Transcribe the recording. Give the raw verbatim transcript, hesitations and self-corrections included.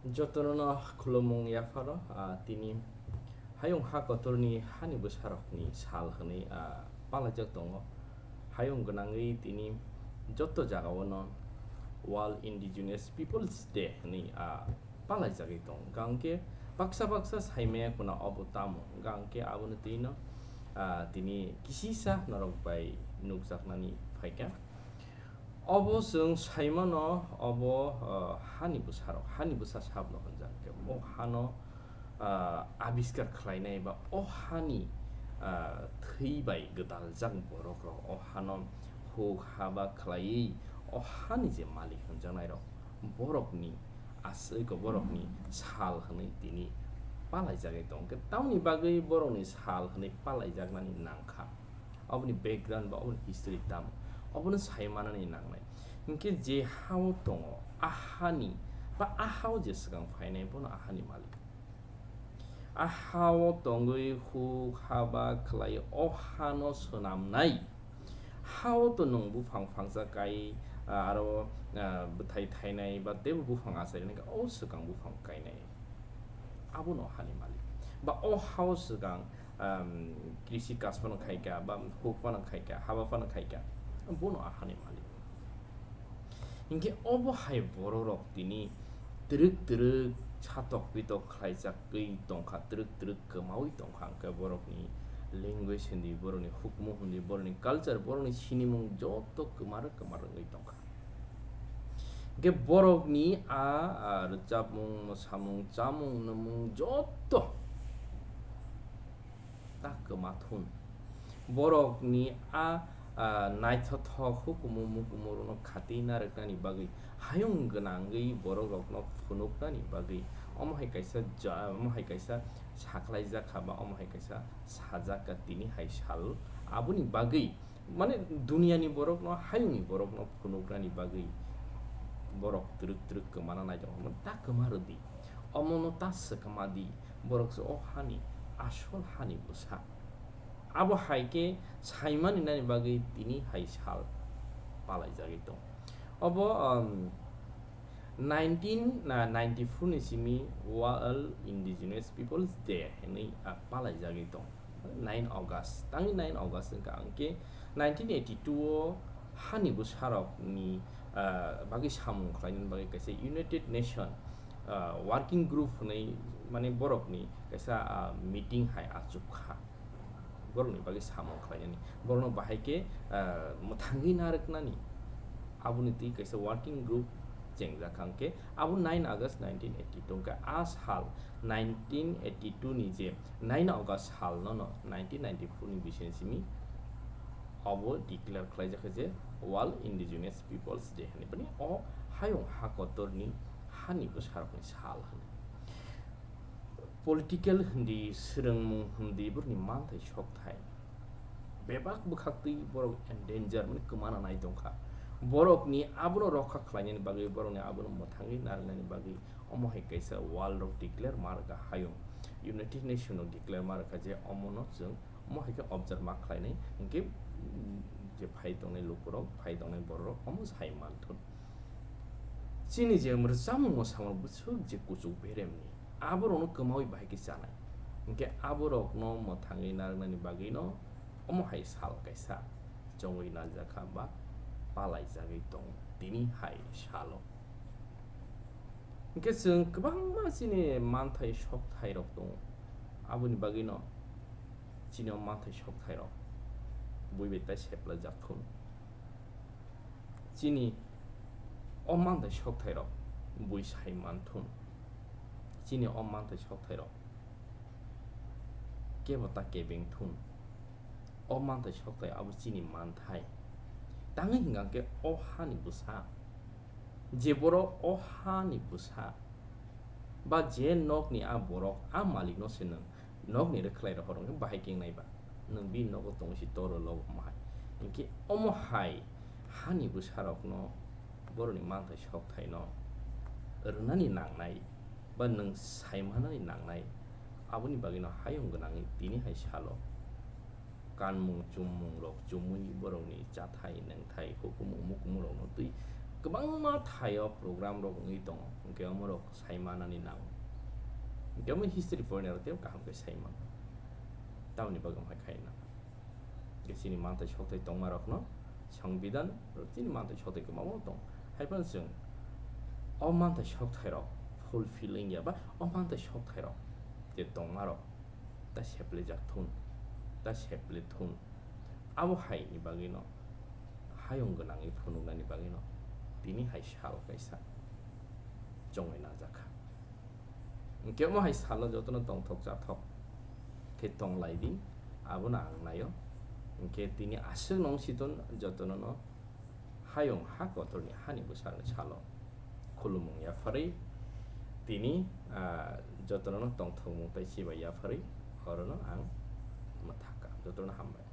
Jotono no khulumung yapharo, ah, tini hayung ha kotorni hani bwsarokni sal hwnwi, ah, palaijak tongo. Hayung gwnangwi tini joto jagao no World Indigenous Peoples Day hwnwi, ah, palaijagwi tongo. Hwnkhe baksa baksa saimaya kuna obo tamo, hwnkhe abono twi no, ah, tini kisisa norok bai nukjaknani phaikha. Obo chwng saimano, obo, ah, hani bwsarok, hani bwsa sabno hwnjak khe. O hano, ah, abiskar khlainai ba o hani, ah, thwi bai gwdaljak borokrok, o hano huk haba khlaiwi o hani je malik hwnjaknairok, borokni aswk borokni sal hwnwi tini palaijagwi tong khe. Tamoni bagwi borokni sal hwnwi palaijaknani nangkha? Oboni background ba oboni history tamo, obono sai manani nangnai. Hinkhe je hao tongo, a hani ba a hao je swkang phainai, bono a hani malik. A hao tongwi huk haba khlai o hano swnamnai. Hao to nwng buphang phangsa kai, ah, aro, ah, bwthai thainai ba teibo buphang acharinai khe o swkang buphang kainai. Abono hani malik. Ba o hao swkang, um, krisi kaj phano khaika, ba huk phano khaika, haba phano khaika, bono a hani malik. Hinkhe obo hai bororok tini twrwk twrwk satok pitok khlaijagwi tongkha, twrwk twrwk kwmawi tongkha, hwnkhe borokni language hindi, borokni hukmu hindi, borokni culture, borokni sinimung joto kwmar kwmar wngwi tongkha. Hwnkhe borokni a, a rwchapmung, mwsamung, chamung, nwmung joto ta kwma thun. Borokni a, a naithothok hukumu mukumu rokno khati narwknani bagwi, hayung gwnangwi borokrokno phunuknani bagwi, omo hai kaisa ja-, omo hai kaisa sakhlaijak kha ba omo hai kaisa sajak kha tini hai sal. Aboni bagwi, mane, duniani borokno, hayungni borokno phunuknani bagwi borok twrwk twrwk kwmana nai tongo. Omo ta kwma rwdi, omono ta swkama di, borok se o hani asol hani bwsa. Abo hai khe saimani nani bagwi tini hai sal palaijagwi tongo. Obo, um, nineteen ninety-four ni simi World Indigenous Peoples Day hinwi, ah, palaijagwi tongo. Nine August, tangwi nine August wngkha, ang khe nineteen eighty-two o hani bwsarokni, ah, bagwi samung khlainani bagwi kaisa United Nation, ah, Working Group hwnwi, mane, borokni kaisa, ah, meeting hai achukha. Borokni bagwi samung khlainani, borokno bahai khe, ah, mwthangwi narwknani, aboni twi kaisa working group chengjak kha, hwnkhe abo nine August nineteen eighty-two wngkha. A sal nineteen eighty-two ni je nine August salno no nineteen ninety-four ni bisini simi obo declare khlaijak kha je World Indigenous Peoples Day hinwi. Bini o hayung ha kotorni hani bwsarokni sal hinwi. Political hindi, swrwngmung hindi, borokni manthai sokthai bebak bwkhaktwi borok endanger, mane, kwmana nai tongkha. Borokni abono rokha khlainani bagwi, borokni abono mwthangwi narwknani bagwi, omo hai kaisa world rok declare ma rwkha hayung, United Nation rok declare ma rwkha je omono chwng omo hai khe observe ma khlainai, hinkhe, mm, je phai tongnai lukurok, phai tongnai bororok omo sai manthun. Chini je mwrwksamung mwsamung bwswk je kuchuk beremni, aborokno kwmawi bahai khe chanai. Hinkhe aborokno mwthangwi narwknani bagwino omo hai sal kaisa chongwi najakha ba palaijagwi tongo tini hai salo. Hinkhe chwng kwbangma chini manthai sokthai rok tongo, aboni bagwino chini o manthai sokthai rok bui bai tai seplajak thun. Chini o manthai sokthai rok bui sai manthun. Chini o manthai sokthai rok kebo ta kebeng thun. O manthai sokthai abo chini manthai. Tangwi hwnkha khe o hani bwsa, je borok o hani bwsa, ba je nokni a borok, a malikno se nwng nokni rwkhlai rohor wngkhe bahai khe wngnai ba? Nwng bini nogo tongwi se toro logo omo hai. Hinkhe omo hai hani bwsarokno borokni manthai sokthaino rwnani nangnai ba nwng saimanani nangnai, aboni bagwino hayung gwnangwi tini hai salo kanmung chummungrok chumui borokni chathai nwngthai hukumu mukumurokno twi Kwbangma thaio program rok wngwi tongo, hwnkhe omo rok sai manani nango. Hwnkhe omo history porinairok teibo kaham khe sai mano. Tamoni bagwi omo hai khaina. Hwnkhe chini manthai sokthai tongmarokno, Songbidan, chini manthai sokthai kwbangma tong. Haiphano chwng o manthai sokthairok fulfilling ya ba o manthai sokthairok je tongmarok ta seplijak thun, ta sepli thun. Abo haini bagwino, hayung gwnangwi phunuknani bagwino tini hai sal kaisa chongwi najakha. Hwnkhe omo hai salo jotono tongthok chathok khe tonglai di, abono ang naio. Hwnkhe tini aswk nong siton jotono no hayung ha kotorni hani bwsarni salo khulumung yapharwi tini, ah, jotono no tongthokmung tei chibai yapharwi orono ang mwthakha. Jotono hambai.